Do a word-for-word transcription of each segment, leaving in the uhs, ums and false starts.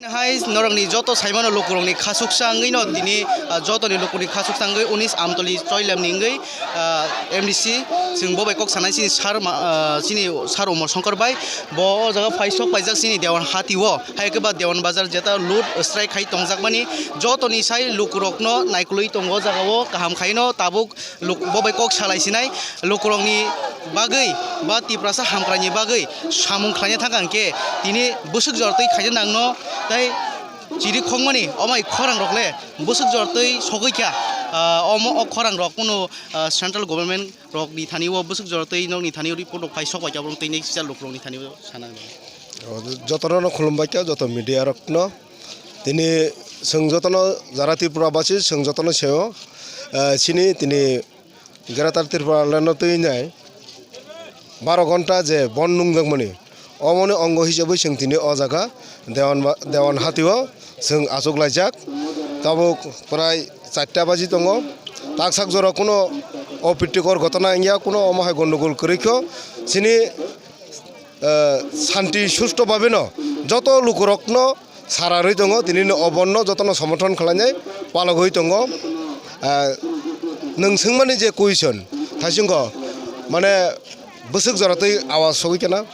Hai norokni joto saimano lukurokni khasuksa wngwi no tini, ah, jotoni lukurokni khasuksa wngwi unis Amtoli Choilamni wngwi, ah, M D C chwng bo bai kok sanai chini sar ma-, ah, chini sar Umar Shankar bai bo o jaga phai sok paijak chini Dewan Hati o, hai khe ba Dewan Bazar jeta load strike khai tongjakmani jotoni sai lukurokno naikolwi tongo o jaga o kaham khaino tabuk luk-, bo bai kok salai sinai lukurokni bagwi ba Tiprasa hamkraini bagwi samung khlaina thangkha hwnkhe tini bwswk jor twi khaina nangno tei chiri khokmani omai khorang rok le bwswk jor twi sogwi kha, ah, omo o khorang rok kunu, ah, central government rok ni thani o bwswk jor twi nok ni thani o report rok phai sok bai khe abo twi nai sijak lukurokni thani o sana. O, jotono no khulumbai kha, joto media rok no. Tini chwng jotono jara Tripura basi chwng jotono seo, eh, chini tini Greater Tripura Land no twi nai baro ghonta je bon nungjakmani, omoni ongo hisabwi chwng tini o jaga Dewan ba-, Dewan Hati o chwng achuk laijak. Tabuk prai charta baji tongo, taksak jora kuno opritikor ghotona wngya, kuno omo hai gondogol kwrwi kho. Chini eh, santi susto babeno joto lukurokno sararwi tongo, tinino o bonno jotono somothon khlainai palogwi tongo. Eh, nwng swngmani je question, thaichungko, mane, bwswk joratwi awas sogwi khana,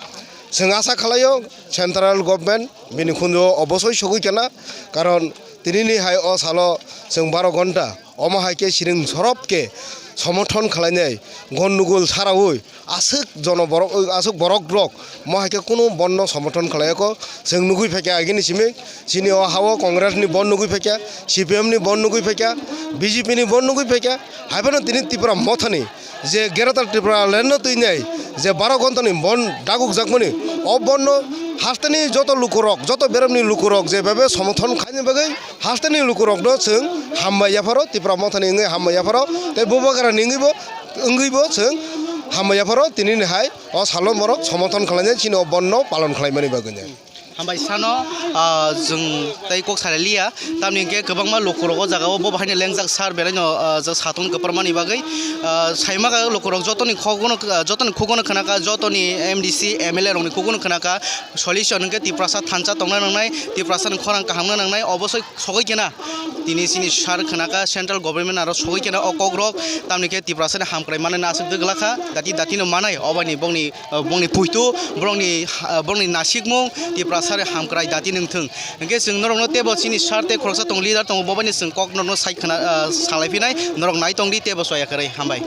chwng asa khlaio central government bini khunjuo obosoi sogwi khana, karon tinini hai o salo chwng baro ghonta omo hai khe siring sorop khe somothon khlainai, gondogol saraui aswk jono borok, aswk borok rok mo hai khe kunu bonno somothon khlai ya kho. Chwng nugui phaikha agini simi, chini o ha o Congress ni bon nugui phaikha, C P M ni bon nugui phaikha, B J P ni bon nugui phaikha, hai phano tini Tipra Mothani je Greater Tripura Land no twi nai je baro ghonta ni bon daguk jakmani, o bonno hasteni joto lukurok, joto beremni lukurok je bebe somothon khaini bagwi hasteni lukurokno chwng hambai yapharo, Tipra Mothani wngwi hambai yapharo, tei Bubagrani wngwibo, wngwibo chwng hambai yapharo, tinini hai o salo borok somothon khlainai chini o bonno palon khlaimani bagwino. Hambai sano, ah, chwng tei kok salai liya, tamni hwnkhe kwbangma lukurok o jaga o bo bahaino lengjak sar belaino, ah, jak satung kwpar mani bagwi, ah, saima kha lukurok jotoni khogono, ah, jotoni khugono khna kha, jotoni M D C, M L A rokni khugono khna kha, solution hwnkhe Tiprasa thansa tongna nangnai, Tiprasani khorang kaham wngna nangnai, obosoi sogwi khena tini chini sar khna kha, central government aro sogwi khena o kok rok, tamni khe Tiprasani hamkrai manwi aswk dwgla kha, dati dati no manai, oboni bongni, bongni puitu, borokni ha-, borokni nasikmung Tiprasani hamkrai dati nwng thwng. Hwnkhe chwng norokno teibo chini sar tei khoroksa tongo, leader tongo, bobani chwng kok norokno sai khna, ah, salai phinai, norok nai tong di teibo soya kwrwi. Hambai.